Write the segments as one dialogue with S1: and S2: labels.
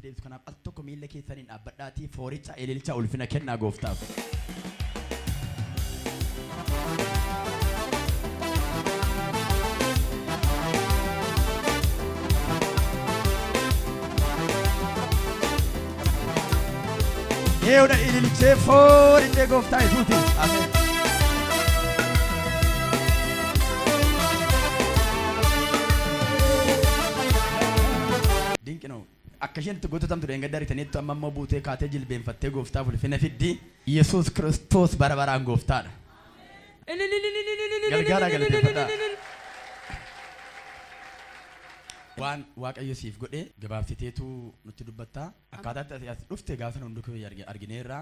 S1: isinitti deebisu. Kanaaf al tokko miilla keessaniin dhaabbadhaatii fooricha ililcha ulfina kennaa gooftaaf. Eewna ililchee foorichee gooftaa Yesuusiif. Ameen. Dinqi ነው. Akka isheen itti gototamtu dheengadda argitaniittu amma immoo buutee kaatee jilbeenfattee gooftaaf ulfina fiddi. Yesuus Kiristoos bara baraan gooftaadha. Gargaaraa galateeffadhaa. Waan Waaqayyo siif godhe gabaabsiteetu nutti dubbatta. Akkaataa itti as dhufte gaafa sana hundi keenya argineerra.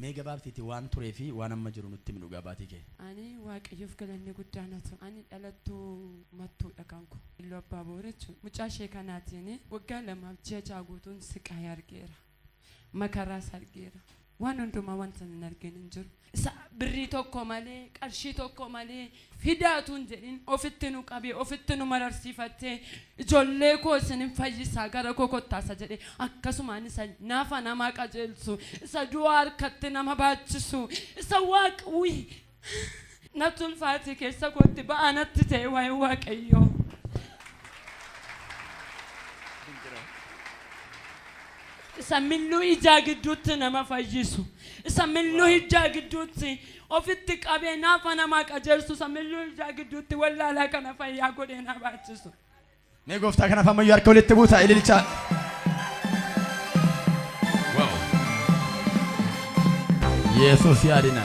S1: Mee gabaabsiiti waan turee fi waan amma jiru nutti himi dhugaa baatii kee.
S2: Ani Waaqayyoof galanni guddaan haa ta'u. Ani dhalattuu Mattuudha kan koo. Illuu Abbaa Boor jechuudha. Mucaa ishee kanaatiin waggaa lamaaf ji'a ja'a guutuun siqaayii argeera. Makaraas argeera. Waan hundumaa wanta hin argin hin jiru. Isa birrii tokko malee, qarshii tokko malee fidaa utuu hin jedhin ofitti nu qabee, ofitti nu mararsiifattee ijoollee koo isinin fayyisaa gara koo kottaasa jedhee akkasumaan isa naafa namaa qajeelchu, isa du'a harkatti nama baachisu, isa waaq wuy natti ulfaate keessa kootti ba'aa natti ta'e waa'ee Waaqayyoo. Isa milluu ijaa gidduutti nama fayyisu, isa milluu ijaa gidduutti ofitti qabee naafa namaa qajeelchu, isa milluu ijaa gidduutti wallaalaa kana fayyaa godhee na baachisu.
S1: Mee gooftaa kanaaf ammayyuu harka walitti buusaa ililchaa. Wow. Yesuus yaadina.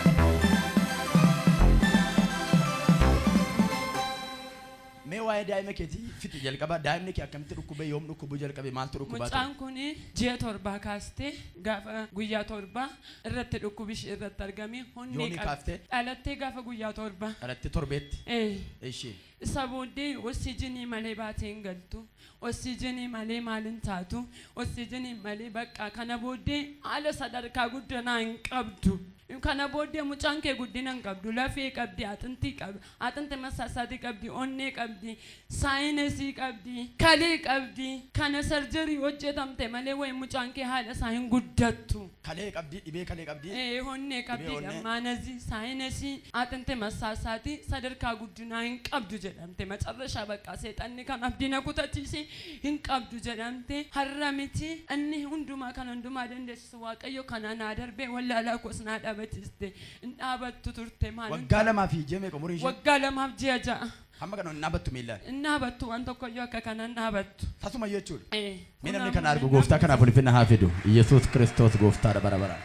S1: Mee waa'ee daa'ima keetii fixi jalqaba. Daa'imni kee akkamitti dhukkube? Yoom dhukkubuu jalqabe? Maaltu dhukkubaa ture?
S2: Mucaan kun ji'a torbaa kaastee gaafa guyyaa torbaa irratti dhukkubi ishee irratti argame onnee
S1: Yoomii
S2: qabdi.
S1: kaaftee?
S2: Dhalattee gaafa guyyaa torbaa.
S1: Dhalattee torbeetti.
S2: Ee.
S1: Ishii.
S2: Isa booddee oksijiinii malee baatee hin galtu. Oksijiinii malee maal hin taatu. Oksijiinii malee bakka kana booddee haala sadarkaa guddinaa hin qabdu. Kana booddee mucaan kee guddina hin qabdu. Lafee qabdi, axintii qabdi, axinti masaasaatii qabdi, onnee qabdi, saayinesii qabdi, kalee qabdi. Kana sarjarii hojjetamte malee wayi mucaan kee haala isaa hin guddattu.
S1: Kalee qabdi, dhibee kalee qabdi.
S2: Ee, onnee qabdi,
S1: Dhibee onnee.
S2: dhammaanazii, saayinesii, axinti masaasaatii sadarkaa guddinaa hin qabdu jedhamte. Macarrashaa bakka seexanni kan abdii na kutachiise hin qabdu jedhamte. Har'a miti inni hundumaa kan hundumaa dandeessisu Waaqayyo kana naa darbee wallaalaa koos naa dhaabachiste. Hin dhaabattu turte maal?
S1: Waggaa lamaa fi ji'a meeqa umuriin ishee?
S2: Waggaa lamaaf ji'a 6.
S1: Hamma kana hin dhaabattu miillaan.
S2: Hin dhaabattu waan tokkoyyuu akka kana hin dhaabattu.
S1: Tasuma jechuudha.
S2: Ee.
S1: Mee namni kana argu gooftaa kanaaf ulfina haa fidu. Yesuus Kiristoos gooftaadha bara baraan.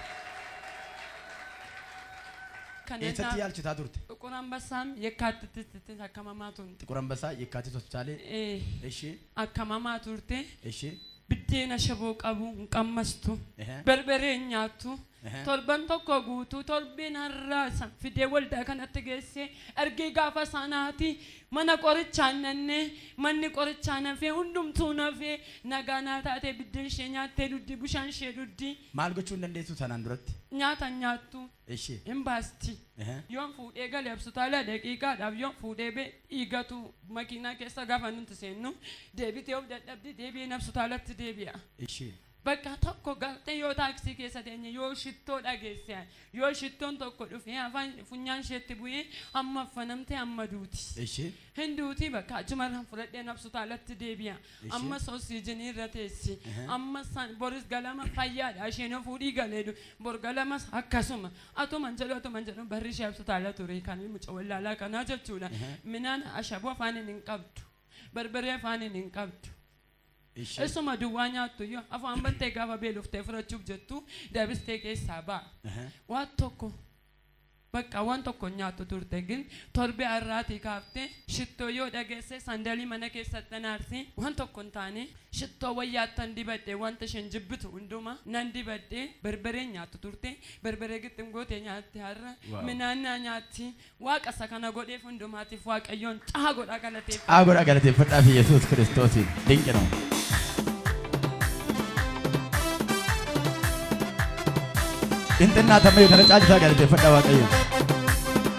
S2: Kana
S1: Eessatti
S2: naaf
S1: yaalchisaa turte?
S2: Xuqur Ambassaam Yekkaattitti akkamamaa turte.
S1: Xiqur Ambassaa Yekkaatit Hospitaalee.
S2: Ee.
S1: Ishee.
S2: Akkamamaa turte.
S1: Ishee.
S2: Biddeena ashaboo qabu hin qammastu.
S1: Ehe.
S2: Berberee hin nyaattu.
S1: Ehe.
S2: Torban tokko guutuu torbeen har'aa san fidee waldaa kanatti geessee ergee gaafa sanaati mana qorichaa nannee manni qorichaa nafee hundumtuu nafee nagaa naa taatee biddeen ishee nyaattee duddi bishaan ishee duddi.
S1: Maal gochuu hin dandeessu sanaan duratti?
S2: Nyaata hin nyaattu.
S1: Ishee.
S2: Hin baasti.
S1: Ehe.
S2: Yoon fuudhee gale hospitaala daqiiqaadhaaf yoon fuudhee ba'e dhiigatu makiinaa keessa gaafa nuti seennu deebitee of dadhabdi deebi'een hospitaalatti deebi'a.
S1: Ishee.
S2: Bakka tokko galtee yoo taaksii keessa teenye yoo shittoo dhageesse yoo shittoon tokko dhufee afaan funyaan isheetti bu'ee hamma affanamte hamma duuti.
S1: Ishee.
S2: Hin duuti bakka achumarraan fudhadheen hospitaalatti deebi'a.
S1: Ishee.
S2: Ammas oksiijinii irra teessi.
S1: Ehe.
S2: Ammas boris galama fayyaadha isheen of fuudhii galee bor galamas akkasuma. Atuman jedhu atuman jedhu barri ishee hospitaala ture kan mucaa wallaalaa kanaa jechuudha.
S1: Ehe.
S2: Minaan ashaboo afaaniin hin qabdu. Barbaree afaaniin hin qabdu.
S1: Ishee.
S2: Isuma duwwaa nyaattu iyyuu afaan bantee gaafa beeloftee fudhachuuf jettu dabistee keessaa ba'a.
S1: Ehe.
S2: Waan tokko Bakka waan tokko hin nyaattu turte gin torbee har'aatii kaaftee shittoo yoo dhageesse sandalii mana keessatti nan aarsi waan tokko hin taane shittoo wayyaattan dibadhe wanta isheen jibbitu hunduma nan dibadhe barbaree nyaattu turte barbaree gixxim gootee nyaatti har'a
S1: Wow.
S2: midhaan naa nyaatti waaqa isa kana godheef hundumaatiif waaqayyoon caa godhaa galateeffadha.
S1: Caa godhaa galateeffadhaa fi Yesuus Kiristoosiin dinqi ነው. Xinxinnaa tammayyuu kana caalchisaa galateeffadhaa Waaqayyoon.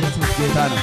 S1: Yesuus ጌታ ነው.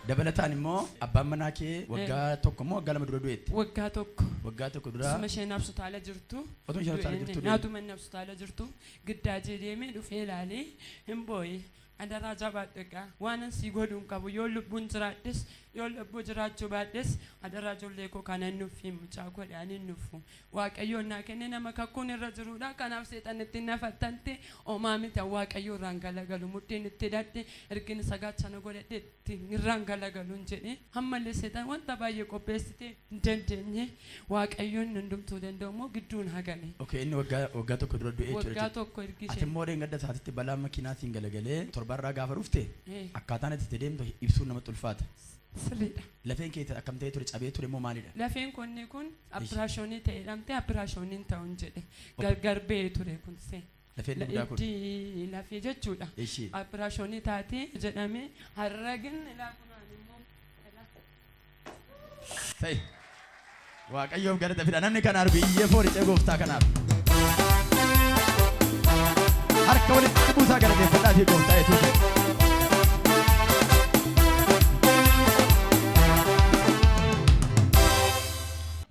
S1: Dabalataan immoo abbaan manaa kee waggaa tokko immoo waggaa 2 dura du'eetti.
S2: Waggaa tokko.
S1: Waggaa tokko dura
S2: Suma isheen hospitaala jirtu.
S1: Otuma isheen hospitaala jirtu du'e.
S2: Naatuma inni hospitaala jirtu giddaajee deemee dhufee ilaalee hin boo'e. Adaraa jabaadhu egaa waan an sii godhu hin qabu yoo lubbuun jiraadhes yoo lubbuu jiraachuu baadhes adaraa ijoollee koo kana hin nuffi mucaa godhe ani hin nuffu waaqayyoon naa kenne nama kakkuun irra jirudha kanaaf seexan itti na fattante homaa miti waaqayyo irraan galagalu mudhiin itti hidhadhe ergin isa gaachana godhadhe itti irraan galagalu hin jedhe ammallee seexan wanta baay'ee qopheessite hin dandeenye waaqayyoon hundumtuu danda'u immoo gidduun hagale.
S1: Okay, inni waggaa tokko dura du'e jechuudha.
S2: Waggaa tokko ergi
S1: Ati
S2: ishee.
S1: immoo dheengadda isaatitti balaa makiinaa siin galagalee torbarraa gaafa dhufte akkaataan ati itti deemtu ibsuun namatti ulfaata.
S2: Sirriidha.
S1: Lafeen kee akkam ta'ee ture cabee ture moo maalidha?
S2: Lafeen konni kun operaasyoonii ta'e dhamte operaasyooniin ta'uun jedhe gargar ba'ee ture kun see.
S1: Lafeen dugdaa kun.
S2: Iddii lafee jechuudha.
S1: Ishii.
S2: Operaasyoonii taatee jedhamee har'a gin ilaa kunaan immoo.
S1: Ta'e. Waaqayyoof galata fida namni kana argu iyyee fooricee gooftaa kanaaf. Harka walitti buusaa galateeffadhaa fi gooftaa Yesuus.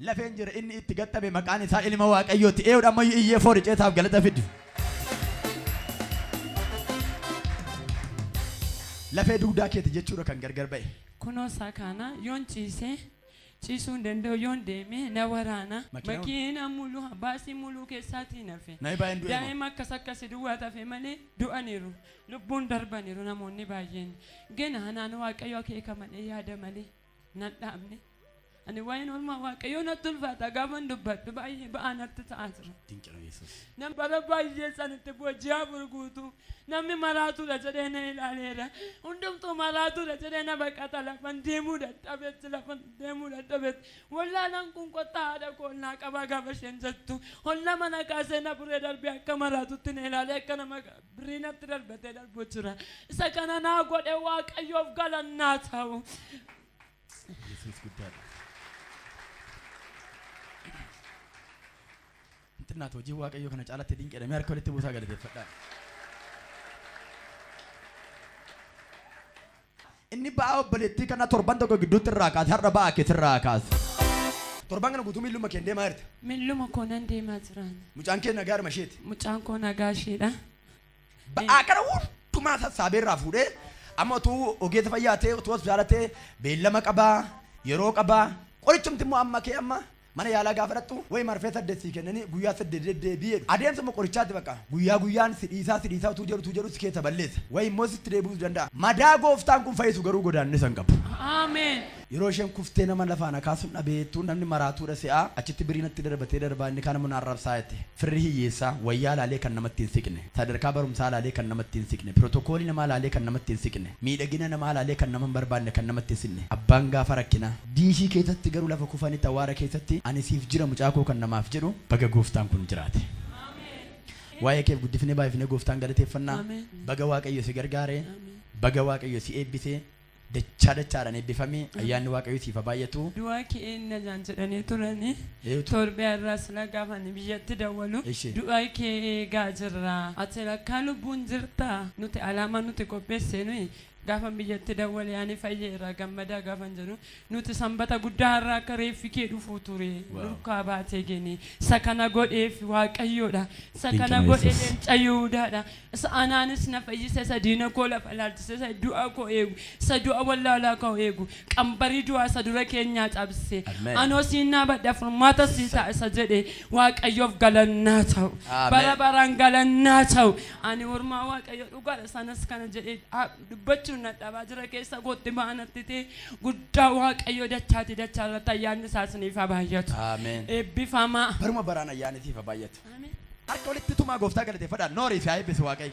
S1: Lafeen jira inni itti gaxxame maqaan isaa ilma Waaqayyooti. Eeyyuu ammayyuu iyyee fooricee isaaf galata fidi. Lafee dugdaa keeti jechuudha kan gargar ba'e.
S2: Kunoo isaa kana yoon ciisee ciisuu hin danda'u yoon deeme na waraana.
S1: Makiinaa-
S2: Makiina muluu baasii muluu keessaatiin hafe.
S1: Namni baay'een du'e moo?
S2: Daa'ima akkas akkasii duwwaa tafe malee du'aniiru. Lubbuun darbaniiru namoonni baay'een. Gina anaan waaqayyo akeeka malee yaada malee nan dhaabne. Ani waa'een oolmaa waaqayyoo natti ulfaata gaafan dubbadhu baay'ee ba'aa natti ta'aa jira.
S1: Dinqi ነው Yesuus.
S2: Nam bara baay'ee sanitti booji'aa burguutu namni maraatuudha jedhee na ilaaleera. Hundumtuu maraatuudha jedhee na baqata lafan deemuu dadhabetti lafan deemuu dadhabetti. Wallaalaan kun kottaa haadha koo naa qabaa gaafa isheen jettu. Holla mana kaasee na buree darbee akka maraatutti na ilaalee akka nama birrii natti darbatee darbu jira. Isa kana naa godhe waaqayyoof galannaa ta'u.
S1: Yesuus guddaadha. Xinnaatu hojii Waaqayyoo kana caalatti dinqeedha. Mee harka walitti buusaa galateeffadhaa. Inni ba'aa obboleettii kana torban tokko gidduutti irraa kaase har'a ba'aa kee sirraa kaase.
S3: Torban kana guutuu miilluma kee deemaa jirta.
S2: Milluma koo nan deemaa jiraan.
S3: Mucaan kee nagaa harma isheeti.
S2: Mucaan koo nagaa isheedha.
S1: Ba'aa kana hundumaa sassaabee irraa fuudhee amma utuu ogeessa fayyaa ta'e utuu hospitaala ta'e beellama qabaa yeroo qabaa qorichumti immoo amma kee amma mana yaalaa gaafa dhaqxu wayi marfee 8 sii kennanii guyyaa 8 deddeebi'ee jedhu. Adeemsa immoo qorichaatti bakka guyyaa guyyaan si dhiisaa si dhiisaa utuu jedhu utuu jedhu si keessa balleessa. Wayi immoo sitti deebi'uu danda'a. Madaa gooftaan kun fayyisu garuu godaannisa hin qabu.
S2: Ameen.
S1: Yeroo isheen kuftee nama lafaan akaasuun dhabeettuu namni maraatuudha se'aa achitti birii natti darbatee darbaa inni kaan immoo na arrabsaa jette. Firri hiyyeessaa wayyaa laalee kan namatti hin siqne, sadarkaa barumsaa laalee kan namatti hin siqne, pirootokoolii namaa laalee kan namatti hin siqne, miidhagina namaa laalee kan nama hin barbaanne kan namatti hin siqne. Abbaan gaafa rakkinaa diishii keessatti garuu lafa kufanitti awwaara keessatti ani siif jira mucaa koo kan namaaf jedhu baga gooftaan kun jiraate. Waa'ee keef guddifnee baay'ifnee gooftaan galateeffannaa.
S2: Ameen.
S1: Baga Waaqayyo si gargaare.
S2: Ameen.
S1: Baga Waaqayyo si eebbise. Dachaa dachaadhaan eebbifami. Ayyaanni Waaqayyo siif haa baay'atu.
S2: Du'aa kee eenna jaan jedhanii turani.
S1: Eetu.
S2: Torbee irraa sila gaafa ani biyyatti dawwalu.
S1: Ishee.
S2: Du'aa kee eegaa jirra. Ati lakkaa lubbuun jirta. Nuti alaamaa nuti qopheesse nuyi gaafa biyyatti dawwale ani fayyeera gammadaa gaafan jedhu nuti sanbata guddaa har'a akka reeffi kee dhufuu ture.
S1: Wow.
S2: Nurkaa baatee geni. Isa kana godheef Waaqayyoodha. Isa kana
S1: Dinqina
S2: godhe
S1: Yesuus.
S2: leenca Yihuudaadha. Isa anaanis na fayyise isa diina koo lafa ilaalchise isa du'a koo eegu isa du'a wallaalaa koo eegu qambarii du'aa isa dura keenyaa cabse.
S1: Ameen.
S2: Anoo siin dhaabadha furmaata sii ta'a isa jedhe Waaqayyoof galannaa ta'u.
S1: Ameen.
S2: Bara baraan galannaa ta'u. Ani ormaa Waaqayyo dhugaadha sanas kana jedhee dubbachuu Dubbachuun nadhabaa jira keessa kootti baanatti ta'e guddaa Waaqayyo dachaati dachaa irratti ayyaanni isaa isiniif haa baay'atu.
S1: Ameen.
S2: Eebbifamaa.
S1: Baruma baraan ayyaanni siif haa baay'atu.
S2: Ameen.
S1: Harka walitti tumaa gooftaa galateeffadhaa. Noorii fi haa eebbisu Waaqayyo.